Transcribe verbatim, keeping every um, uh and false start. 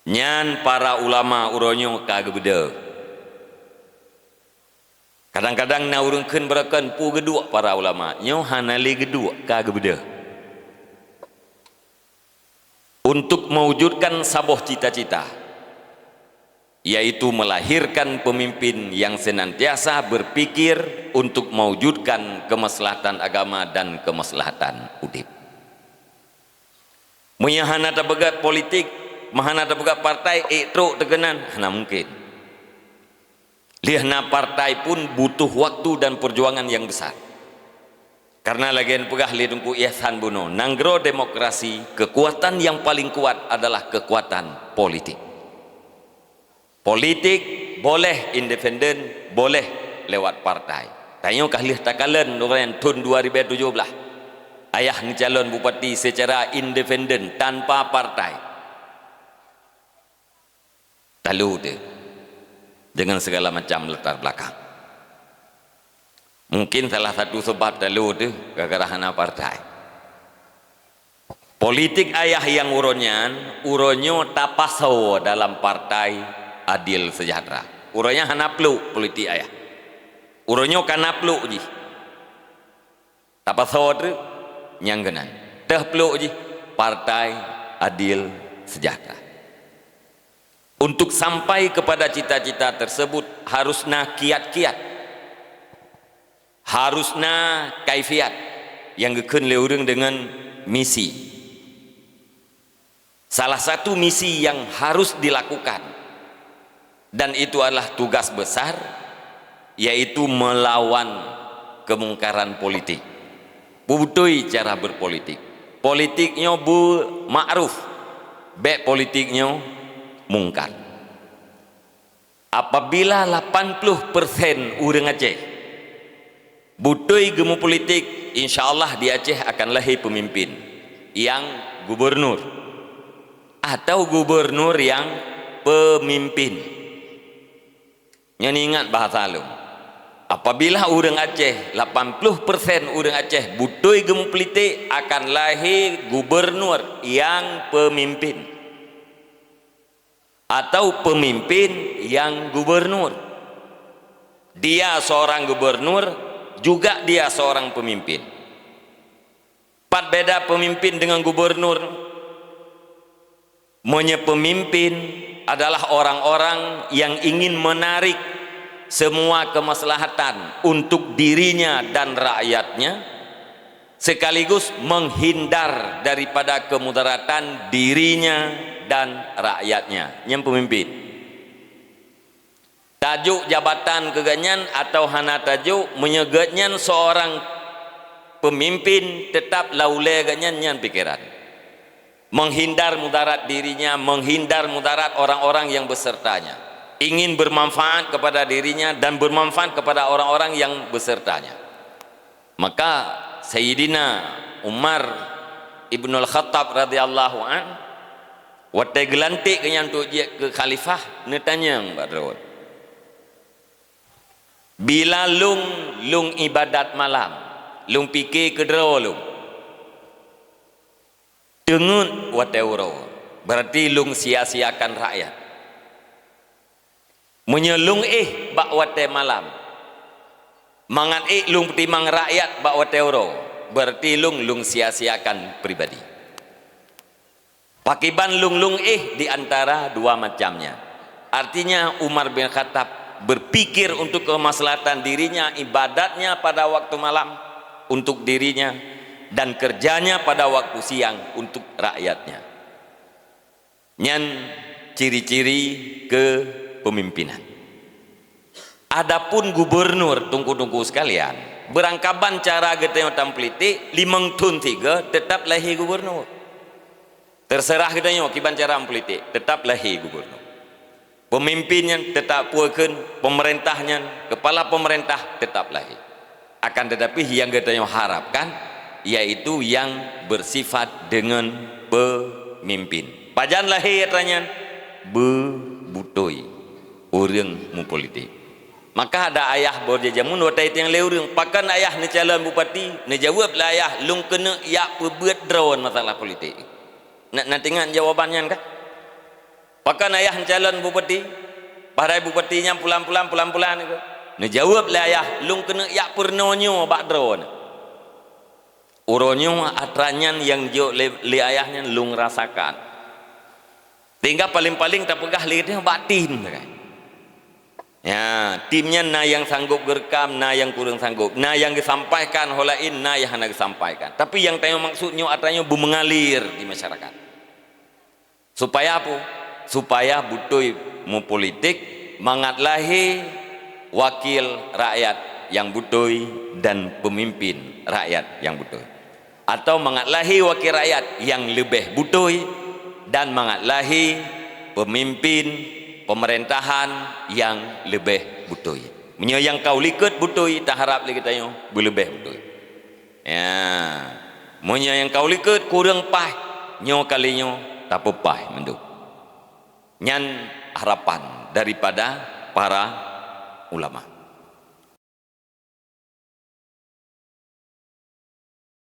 Nyan para ulama uroe nyoe ka geubeudôh. Kadang-kadang na ureuëng kheun beureukan peue geuduek para ulama, nyoe hana lé geuduek, ka geubeudôh. Untuk mewujudkan saboh cita-cita, yaitu melahirkan pemimpin yang senantiasa berpikir untuk mewujudkan kemaslahatan agama dan kemaslahatan udeb. Meunyoe hana tapeugah politik, hana tapeugah partai, ék trok teukeunan, hana mungkin. Lheueh na partai pun butuh waktu dan perjuangan yang besar. Karena lagée peugah lé Teungku Ihsan bunoe, nanggroe demokrasi, kekuatan yang paling kuat adalah kekuatan politik. Politik boleh independen, boleh lewat partai. Tanyoe ka lheueh takalon uroe nyan thon dua ribu tujuh belas. Ayah neucalon bupati secara independen, tanpa partai. Talu teuh, dengan segala macam latar belakang. Mungkin salah satu sebab talu teuh gara-gara hana partai. Politik ayah nyang uroe nyan, uroe nyoe tapasoe dalam partai Adil Sejahtera. Uroe nyan hana pluek politik ayah. Uroe nyoe ka na pluek jih. Tapasoe treuk nyang keunan. Teuh pluek jih Partai Adil Sejahtera. Untuk sampai kepada cita-cita tersebut harus na kiat-kiat. Harus na kaifiat nyang geukheun lé ureuëng deungon misi. Salah satu misi yang harus dilakukan, dan itu adalah tugas besar, yaitu melawan kemungkaran politik. Beutôi cara berpolitik. Politik nyoe beu ma'ruf, bék politik nyoe mungkar. Apabila lapan ploh persen ureuëng Aceh beutôi geumupolitik, insya Allah di Aceh akan lahé peumimpin nyang gubernur atau gubernur nyang peumimpin. Nyan ingat bahasa lôn. Apabila ureuëng Aceh, lapan ploh persen ureuëng Aceh beutôi geumupolitik, akan lahé gubernur nyang peumimpin atau pemimpin nyang gubernur. Dia seorang gubernur, juga dia seorang pemimpin. Pat beda pemimpin dengan gubernur? Meunyoe pemimpin adalah orang-orang yang ingin menarik semua kemaslahatan untuk dirinya dan rakyatnya, sekaligus menghindar daripada kemudaratan dirinya dan rakyatnya. Nyan pemimpin. Tajok jabatan keu gobnyan atawa hana tajok, meunyoe gobnyan seorang pemimpin, tetap lam ulée gobnyan nyan pikeran. Menghindar mudarat dirinya, menghindar mudarat orang-orang yang besertanya. Ingin bermanfaat kepada dirinya dan bermanfaat kepada orang-orang yang besertanya. Maka Sayyidina Umar Ibnul Khattab radhiyallahu an, watée geulantik gobnyan untuk jeuet keu khalifah, neutanyong bak droe, "Bila lôn, lôn ibadat malam, lôn pike keu droe lôn, teungeut watée uroe, berarti lôn sia-siakan rakyat. Meunyoe lôn éh bak watée malam, mangat ék lôn peutimang rakyat bak watée uroe, berarti lôn, lôn sia-siakan pribadi. Pakriban lôn, lôn éh di antara dua macam nyan." Artinya, Umar bin Khattab berpikir untuk kemaslahatan dirinya, ibadatnya pada waktu malam untuk dirinya, dan kerjanya pada waktu siang untuk rakyatnya. Nyan ciri-ciri kepemimpinan. Adapun gubernur, teungku-teungku sekalian, beurangkaban cara geutanyoe tamupolitik, limong thon sigoe tetap lahé gubernur. Terserah geutanyoe kiban cara mupolitik, tetap lahé gubernur. Pemimpin nyan tetap peue kheun, pemerintah nyan, kepala pemerintah tetap lahé. Akan tetapi, nyang geutanyoe harapkan, yaitu nyang bersifat deungon pemimpin. Pajan lahé atra nyan? Beu beutôi ureuëng mupolitik. Maka ada ayah boh jajamun watée tanyong lé ureuëng, "Pakon ayah neucalon bupati?" Neujaweueb lé ayah, "Lôn keuneuk jak peubeuet droe masalah politik." Na, na teuingat jawaban nyan kah? "Pakon ayah calon bupati? Padahai bupati nyan pulan-pulan, pulan-pulan," kheun. Neujaweueb lé ayah, "Lôn keuneuk jak peurunoe nyoe bak droeneuh." Uroe nyoe atra nyan nyang jok lé, lé ayah nyan lôn rasakan. Sehingga paléng-paléng tapeugah lé geutanyoe bak tim sagai. Ya, tim nyan na nyang sanggob geureukam, na nyang kureueng sanggob, na nyang geusampaikan ho laén, na nyang hana geusampaikan. Tapi nyang tanyoe maksud nyoe atra nyoe beumeungalir di masyarakat. Supaya peue? Supaya beutôi meupolitik, mangat lahé wakil rakyat nyang beutôi dan peumimpin rakyat nyang beutôi. Atau mangat lahé wakil rakyat nyang leubeh beutôi dan mangat lahé peumimpin peumeurintah nyang leubeh beutôi. Meunyoe nyang ka u likot beutôi, taharab lé geutanyoe beuleubeh beutôi. Ya, meunyoe nyang ka u likot kureueng paih, nyoe kali nyoe tapeupaih mandum. Nyan harapan daripada para ulama.